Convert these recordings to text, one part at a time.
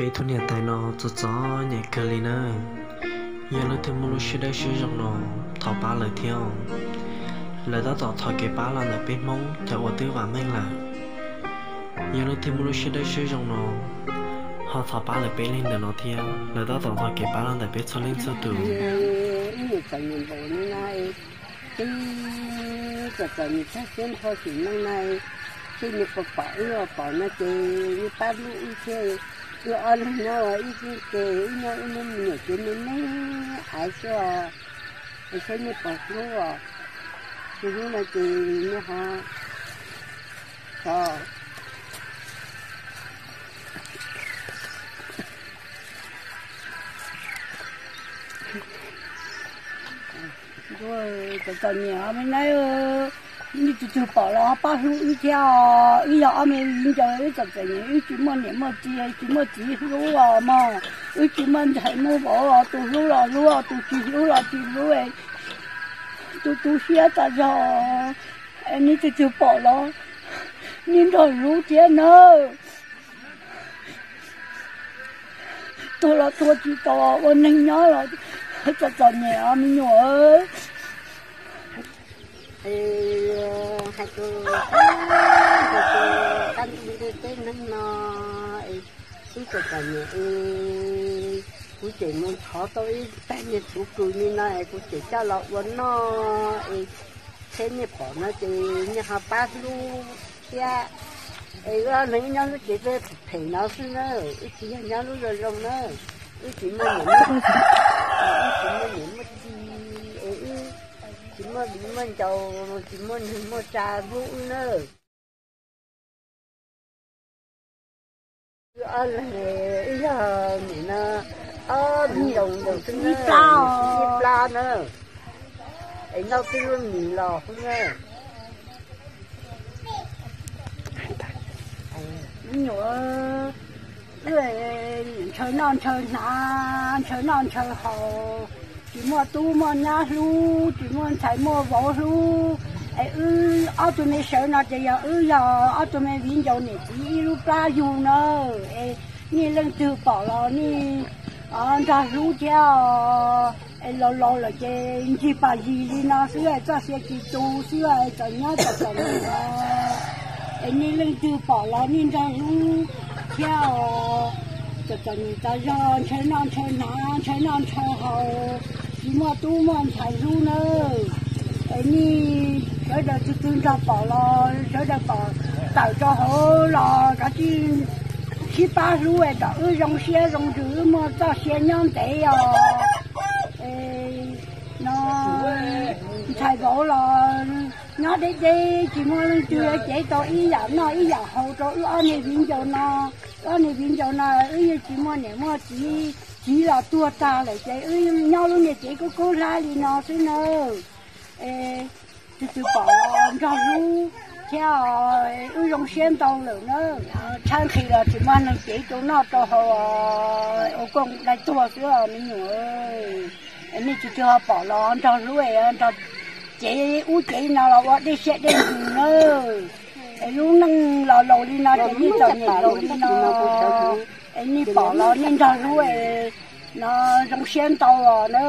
Peb tug niam tais no txom txom nyem kawg li na. Yog leej twg muaj lub siab dawb siab zoo no, thov pab lawv thiab. Lawv tab tom thov kev pab los ntawm peb Hmoob cov uas twb vam meej lawm. Yog leej twg muaj lub siab dawb siab zoo no, ho thov pab lawv peb leeg ntawm no thiab. Lawv tab tom thov kev pab los ntawm peb txhua leej txhua tus. Wb nyuam txom nyem npaum li no, wb txom txom nyem tag siab nrho sim neej na, ces nws pom pom wb los pom no ces wb pab hlub wb thiab. Wb ob leeg nyob ua ib tug ces wb nyob wb muaj me nyuam ces me me aiv xwb os, es saib nej puas hlub os. Tsis hlub no ces nej ho tso. Txom txom nyem me na, nej tus twg pom los pab hlub wb thiab. Wb yog ob me viv ncaus, wb txom txom nyem, wb tsis muaj niam muaj txiv, tsis muaj txiv hlub os mog. Wb tsis muaj ntxhais muaj vauv, tus hlub los hlub, tus tsis hlub los tsis hlub. Tu tu siab tas zog, nej tus twg pom los nej nrog hlub thiab nawb. Tuag los tuag tsis tau, ua neeg nyob los txom txom nyem os me nyuam. Hais tias, hais tias, qab ntuj ntiaj teb neeg no, wb txom txom nyem, kuv tseem mus thov tau ib tag niag txhuv kws li no es kuv tseem coj los ua noj es, thiab nej pom no ces nej ho pab hlub thiab. Es wb ob leeg nyob lub tsev phem phem no xwb na, wb tsis yog nyob lub zoo zoo na. Wb tsis muaj niam, wb tsis muaj niam muaj txiv, es wb tsis muaj viv muaj ncaus, tsis muaj neeg muaj tsa hlub wb na. Wb ob leeg, wb yog nim no ob viv ncaus ncaus xwb na, ib plab na, es noj twb lub mis los xwb na. Me nyuam, wb ntshaw noj ntshaw hnav, ntshaw noj ntshaw haus, tsis muaj tub muaj nyab hlub, tsis muaj ntxhais muaj vauv hlub. Es wb ob tug me sawv no ces yog wb yog ob tug me viv ncaus niam txiv ib lub plab yug na. Es nej leej twg pom los nej nrog hlub thiab. Es laus laus lawm ces ncig pas yig li no xwb, txoj sia tsis tu xwb, txom nyab txom txom nyem. Es nej leej twg pom los nej nrog hlub thiab. Txom txom nyem tas zog, ntshaw noj ntshaw hnav, ntshaw noj ntshaw haus, tsis muaj tub muaj ntxhais hlub nawb. Es nej sawv daws tus twg nrog pom los sawv daws pom tawm rau hauv los kav tsij sib pab hlub kom wb zoo siab zoo ntsws, wb muaj txoj sia nyob ntev os. No ntxhais vauv los nyob deb deb, tsis muaj leej twg cev tau ib yam noj ib yam haus rau wb ob niag viv ncaus no. Wb ob niag viv ncaus no wb yeej tsis muaj niam muaj txiv, txiv los tuag tag lawm ces wb nyob lub niag tsev kub kub hlab li no xwb nawb. Es tus twg pom nrog hlub thiab, wb zoo siab ntau lawm na. Tshaib nqhis los tsis muaj neeg cev rau noj rau haus, ua koj dai tuag xwb os me nyuam. Nej tus twg ho pom los nrog hlub, nrog cev ub cev no los ua dej siab dej ntsws na. Es lub neej los laus li no ces nej txom nyem laus li no. Es nej pom los nej nrog hlub, no zoo siab ntau os na.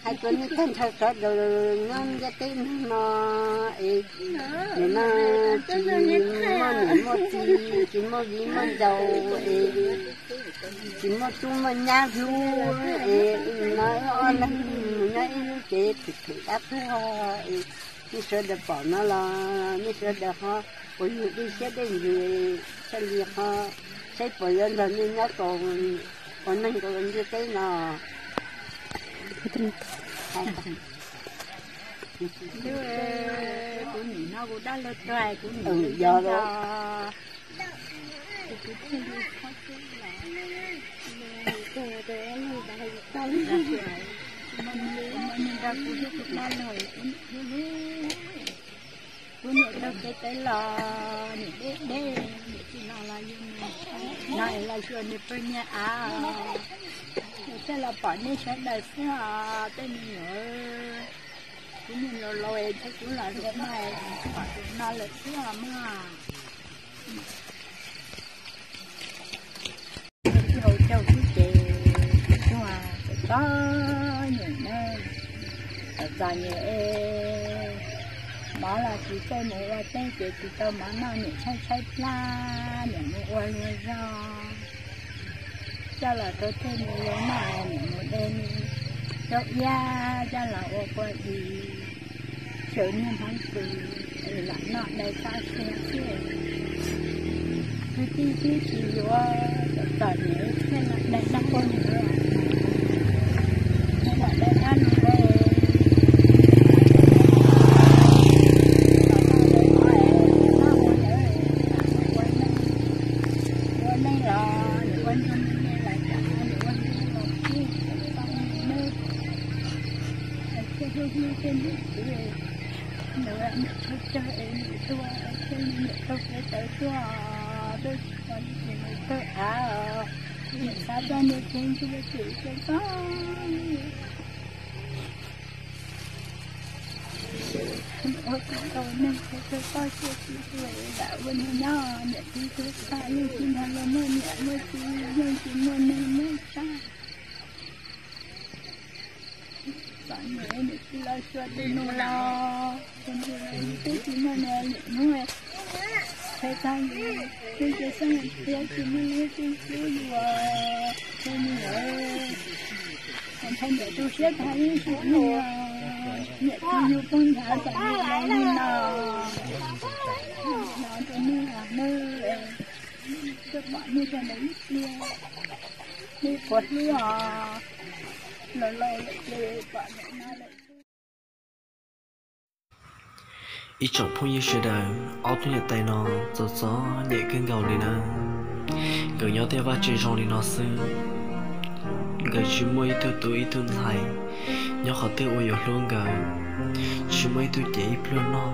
Hais rau nej tag nrho sawv daws nyob ntiaj teb neeg no, es nim no tsis muaj niam muaj txiv, tsis muaj viv muaj ncaus, es tsis muaj tub muaj nyab hlub, es no ob leeg mus nyob ib lub tsev phem phem dab tuag, es nej sawv daws pom no los nej sawv daws ho ua yus dej siab dej ntsws, thiaj li ho saib puas yuav nrog nej nyob tau ua neeg rau ntiaj teb no. Kuv nim no kuv dab laug tuag, kuv nim yog kuv niam taug kev pem los niam deb deb, niam tsis no los yog no es los xyuas nws pawg niag av, thiaj los pom nej sawv daws xwb os tej me nyuam. Kuv niam laus laus es thiab kuv los zoo no, pom zoo no lawm xwb os mog. Os, niam ne, txom txom nyem es mov los tsis txawj mus ua teb ces tsis tau mov noj, niam tshaib tshaib plab, niam mus ua luag zog, coj los rau tej me nyuam noj, niam mus de me zaub iab coj los ua kua dis, xyaw niag hmoov txwv, lam noj dai tab sia xwb. Kwv tij twb tsis yuav, txom txom nyem thiaj lam dai dab poj niam, thiaj lam dai dab lus. Ua neej los nws ua nrog me me lawm, nws ua nrog los txij tau nws, thiaj hlub hlub thiaj ntim txiv. Nws niam tsawg tsawg es niam tuag, thiaj li niam taug kev tawv tuaj, tuaj tsis tau ces nws tawg av, niam xav txog niam ces ntshe tsis tau txog. Ua tsis tau neeg, txog txog toj siab tsis tuaj, lam ua neeg nyob, niam txiv tuag tag yeej tsis nrog luag muaj niam muaj txiv, yeej tsis muaj neeg muaj tsav. Txom nyem, niam txiv los xyuas tus nus los, tus nus los yus twb tsis muaj nws niam hnub, qhia txog yus twb cia xeeb tias tsis muaj leej twg hlub yus, tus nus ntshai niam tu siab tag ib sim neej, niam txiv yus poob nrhav txom nyem li no, no rau neeg los hnub, tuaj pom nej sawv daws ib pliag, nej puas hlub os, laus laus lawm ces pom niam no lawm. Ib tsoom phooj ywg sawv daws, ob tug niam tais no txom txom nyem kawg nkaus li na. Nkawd nyob tej vaj tse zoo li no xwb, nkawd tsis muaj ib tug tub ib tug ntxhais nyob qhov twg uas yuav hlub nkawd, tsis muaj ib tug cev ib pluag noj,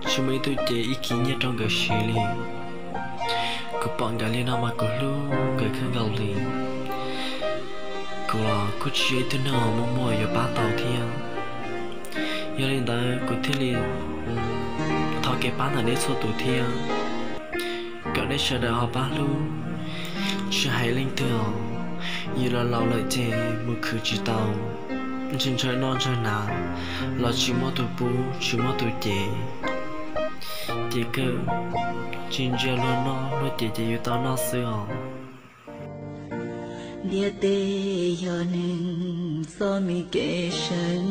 tsis muaj ib tug cev ib kis nyiaj rau nkawd siv li. Kuv pom nkawd li no mas kuv hlub nkawd kawg nkaus li. Kuv los kuj tsis yog ib tug neeg muaj muaj yuav pab tau thiab. Yog li ntawd kuv thiaj li thov kev pab ntawm nej txhua tus thiab, kom nej sawv daws ho pab hlub, tsis hais leej twg os. Yus los laus lawm ces mus khwv tsis tau, ntshaw ntshaw noj ntshaw hnav los tsis muaj tus pub tsis muaj tus cev, ces kawg tsis ntsia luag noj luag cev ces yus tau noj xwb os. Ntiaj teb yog neeg txoj me kev seev,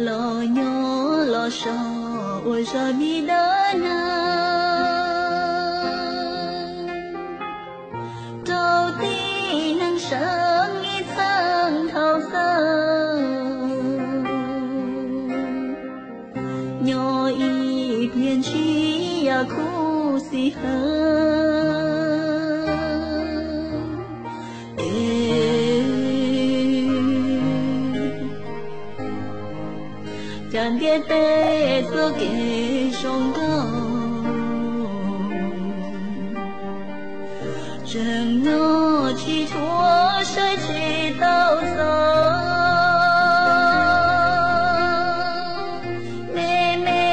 los nyob los so ua zaj me dab neeg, rau tib neeg seev ib txheej thaum xaus. Nyob ib pliag ntsib yam khuv xim heev. Es cas ntiaj teb txoj kev zoo nkauj, tseem nyob tsis tshua saib tsis tau xaus. Me me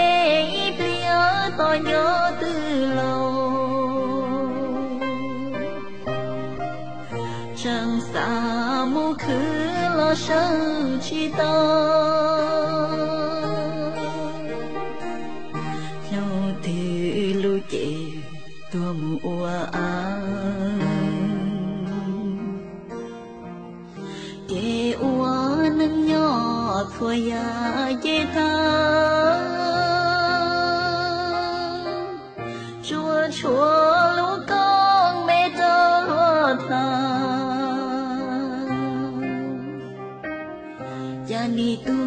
ib pliag tos nco twg los, tseem xav mus khwv los sawv tsis tau. Dhau twg lub cev tuag mus ua av, ces ua neej nyob txhua yam ces tag. Tsuas tshuav lub koob me rau luag tham, cas nim tu